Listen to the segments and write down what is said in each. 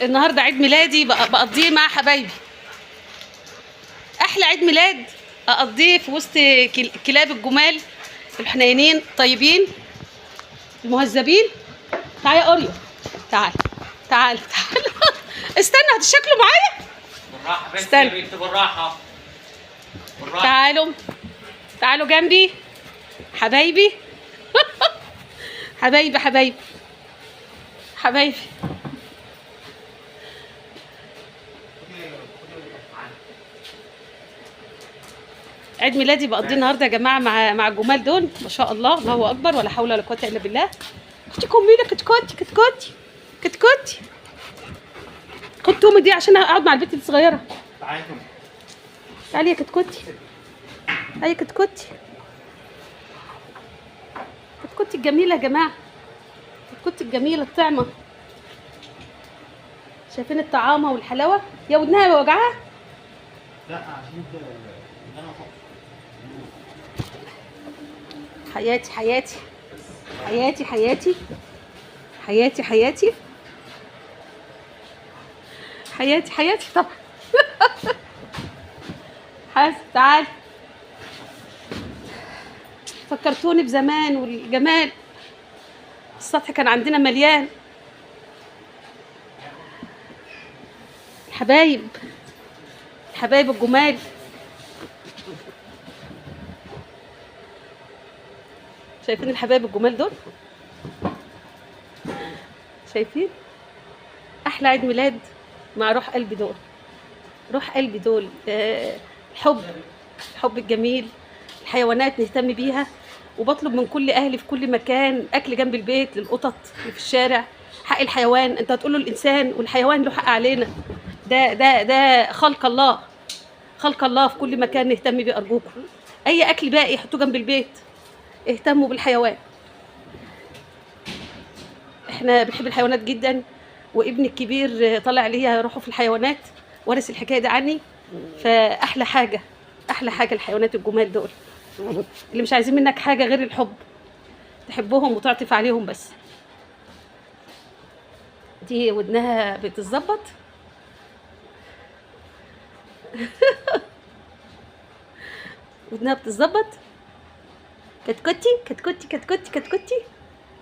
النهارده عيد ميلادي بقضيه مع حبايبي. احلى عيد ميلاد اقضيه في وسط كلاب الجمال الحنينين الطيبين المهذبين. تعالى يا اوريو، تعال تعال تعال. استنى، هتشكلوا معايا؟ بالراحة بس. استنى. يا بنت بالراحة بالراحة. تعالوا تعالوا جنبي حبايبي. حبايبي حبايبي حبايبي. عيد ميلادي بقضيه النهارده يا جماعة مع الجمال دول، ما شاء الله، الله اكبر، ولا حول ولا قوة الا بالله. اختي كميلة، كتكوتي كتكوتي كتكوتي. خد تومي دي عشان اقعد مع البنت الصغيرة. تعالي. تعالي يا كتكوتي، تعالي يا كتكوتي، كتكوتي الجميلة يا جماعة، كتكوتي الجميلة الطعمه. شايفين الطعامه والحلاوه؟ يا ودنها وجعها؟ لا عشان انت انا حياتي حياتي حياتي حياتي حياتي حياتي حياتي حياتي. طبعا حاسب، تعال. فكرتوني بزمان والجمال. السطح كان عندنا مليان الحبايب، الحبايب الجمال. شايفين الحبايب الجمال دول؟ شايفين؟ احلى عيد ميلاد مع روح قلبي دول، روح قلبي دول. الحب، الحب الجميل، الحيوانات نهتم بيها. وبطلب من كل اهلي في كل مكان اكل جنب البيت للقطط اللي في الشارع. حق الحيوان، انت هتقول له الانسان والحيوان له حق علينا. ده ده ده خلق الله، خلق الله في كل مكان نهتم بيه ارجوكم. اي اكل باقي حطوه جنب البيت، اهتموا بالحيوان. احنا بنحب الحيوانات جدا، وابني الكبير طلع ليا روحه في الحيوانات، ورث الحكاية دي عني. فاحلى حاجة، احلى حاجة الحيوانات الجمال دول، اللي مش عايزين منك حاجة غير الحب، تحبهم وتعطف عليهم بس. دي ودنها بتتظبط. ودنها بتتظبط. كتكوتي كتكوتي كتكوتي كتكوتي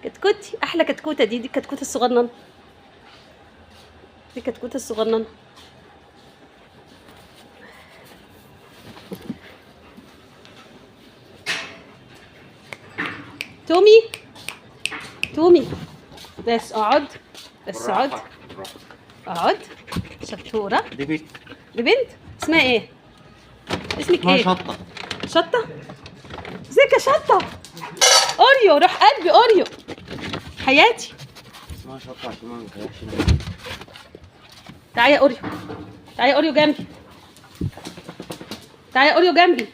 كتكوتي. احلى كتكوته دي، دي الكتكوته الصغننه، دي كتكوته الصغننه. تومي تومي، بس اقعد، بس اقعد، اقعد شطوره. دي بنت، دي بنت اسمها ايه؟ اسمك ايه؟ شطه. شطه؟ ازيك يا شطه؟ اوريو، روح قلبي اوريو حياتي. اسمها شطه عشان ما نكرهش. تعالي يا اوريو، تعالي يا اوريو جنبي، تعالي يا اوريو جنبي.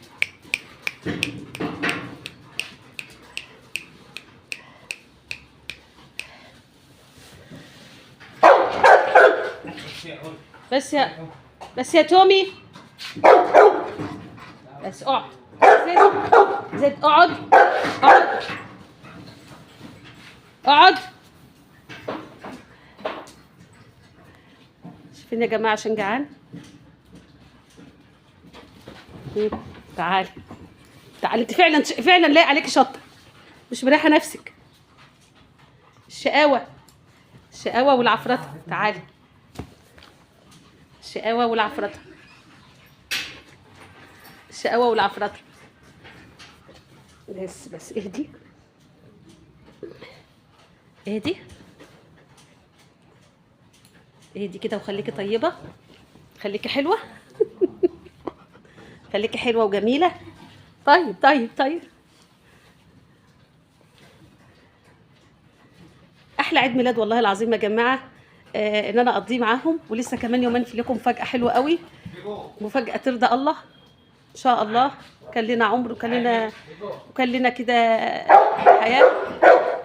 بس يا، بس يا تومي، بس اقعد. زيد، زيد اقعد، اقعد، اقعد. شايفين يا جماعة عشان جعان؟ تعالي تعالي، انت فعلا فعلا لايق عليكي شطه، مش مريحه نفسك. الشقاوة، الشقاوة والعفرطه. تعالي، الشقاوة والعفرطه، الشقاوة والعفرطه. بس بس اهدي اهدي اهدي كده، وخليكي طيبة، خليكي حلوة. خليكي حلوة وجميلة. طيب طيب طيب. احلى عيد ميلاد والله العظيم يا جماعة، ان انا اقضيه معاهم. ولسه كمان يومين في لكم مفاجاة حلوة قوي، مفاجاة ترضى الله ان شاء الله. كان لنا عمر وكان لنا كده حياة،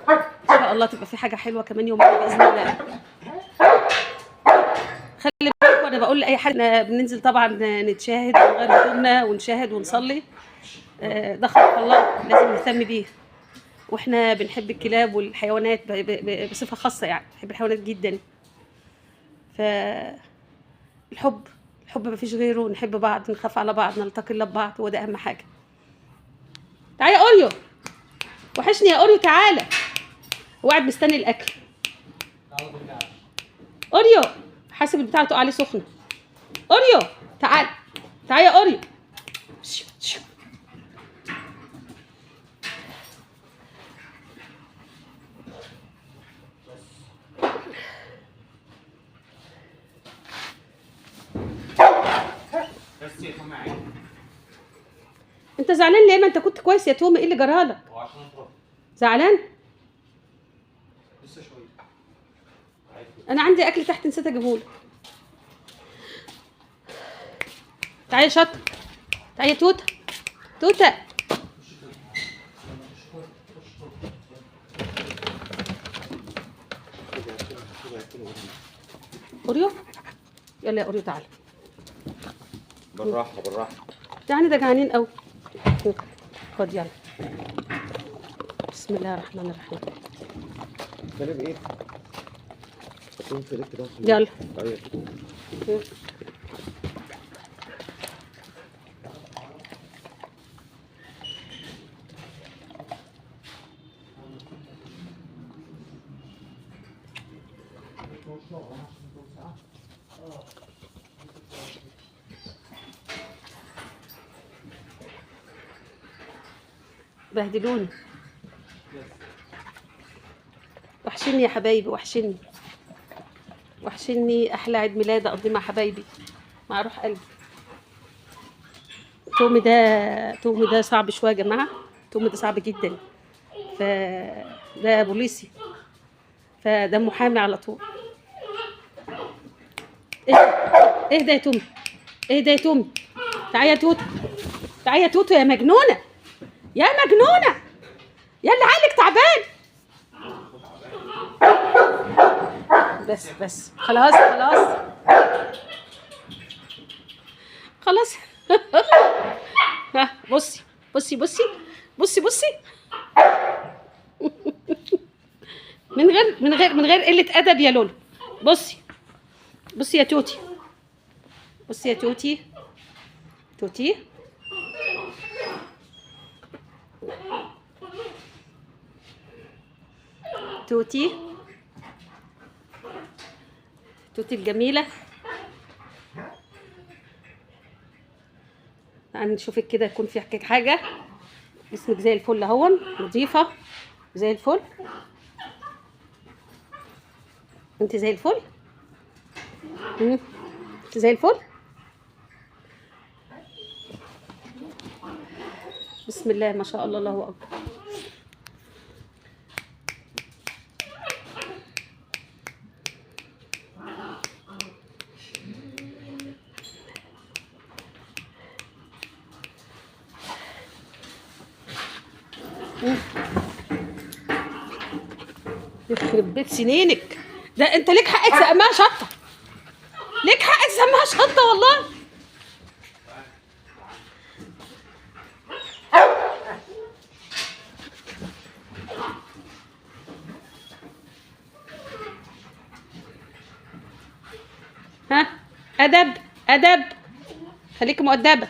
ان شاء الله تبقى في حاجة حلوة كمان يومين باذن الله. خلي بالكم، انا بقول لاي حد إحنا بننزل طبعا نتشاهد ونغير هدومنا ونشاهد ونصلي، ده خلق الله لازم نهتم بيه. واحنا بنحب الكلاب والحيوانات بصفة خاصة، يعني بنحب الحيوانات جدا. فالحب، الحب مفيش غيره. نحب بعض، نخاف على بعض، نلتقي الا ببعض، هو ده اهم حاجة. تعالى يا اوريو، وحشني يا اوريو، تعالى. هو قاعد مستني الاكل. اوريو حاسب البتاعه تقع عليه سخنة. اوريو تعال، تعال يا اوريو. بس يا تومي عيب. انت زعلان ليه؟ ما انت كنت كويس يا تومي، ايه اللي جرالك؟ هو عشان اضرب زعلان؟ لسه شوية. انا عندي اكل تحت نسيت اجيبهولك. تعالي يا شطه، تعالي يا توته، توته. اوريو، يلا يا اوريو تعالى. بالراحة بالراحة. يعني ده جعانين قوي. خد يلا. بسم الله الرحمن الرحيم. كلب ايه؟ حطيهم في ايدك كده. يلا. طيب. بهدلوني. وحشني يا حبايبي، وحشني، وحشني. احلى عيد ميلاد اقضيه مع حبايبي، مع روح قلبي. تومي ده، تومي ده صعب شوية يا جماعة، تومي ده صعب جدا. فده بوليسي، فده محامي على طول. اهدى يا تومي، اهدى يا تومي. تعالي يا توتو، تعالي يا توتو يا مجنونة، يا مجنونة، يا اللي عقلك تعبان. بس بس خلاص خلاص خلاص. ها بصي بصي بصي بصي بصي. من غير من غير من غير قلة أدب يا لولو. بصي بصي يا توتي، بصي يا توتي، توتي. توتي، توتي الجميلة. تعالي نشوفك كده، يكون في حاجة. جسمك زي الفل اهون، نظيفة زي الفل. انت زي الفل، انت زي الفل. بسم الله ما شاء الله، الله اكبر. يخرب بيت سنينك، ده انت ليك حق تسميها شطه، ليك حق تسميها شطه والله. ها ادب ادب، خليكي مؤدبة.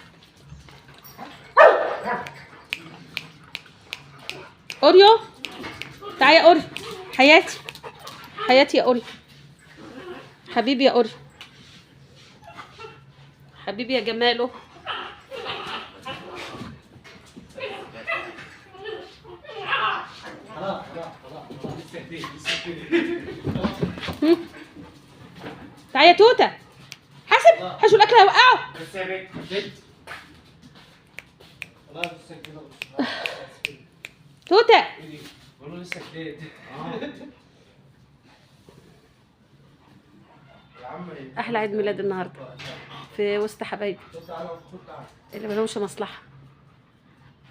اوريو تعالي يا اوريو، حياتي حياتي يا اوريو، حبيبي يا اوريو، حبيبي يا جماله. تعالي يا توته، حاسب حشو الاكل هيوقعه. بس يا بنت توته بقول لسه جديد. احلى عيد ميلاد النهارده في وسط حبايبي اللي ما لهمش مصلحة،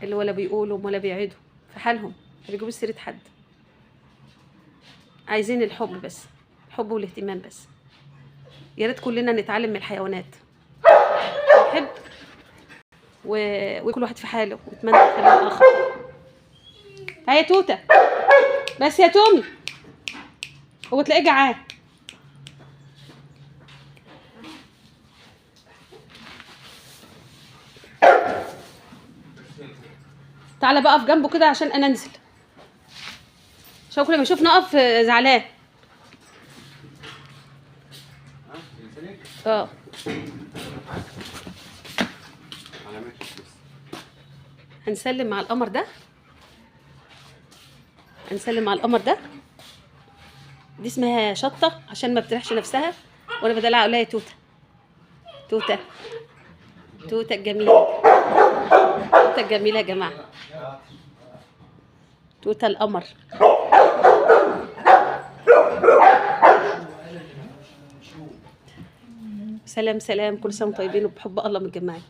اللي ولا بيقولوا ولا بيعيدوا في حالهم، ما بيجيبوش سيره حد. عايزين الحب بس، الحب والاهتمام بس. يا ريت كلنا نتعلم من الحيوانات، نحب وكل واحد في حاله ويتمنى الخير للاخر. تعالي يا توته، بس يا تومي، هو تلاقيه جعان. تعالى بقى اقف جنبه كده عشان انا انزل. عشان كل ما يشوفني اقف زعلان. ها انزلك. اه على ماشي بس. هنسلم على القمر ده، هنسلم على القمر ده. دي اسمها شطة عشان ما بتريحش نفسها، وانا بدلعها اقول لها يا توتة توتة توتة الجميلة، توتة الجميلة يا جماعة، توتة القمر. سلام سلام، كل سنة وانتم طيبين وبحب الله متجمعين.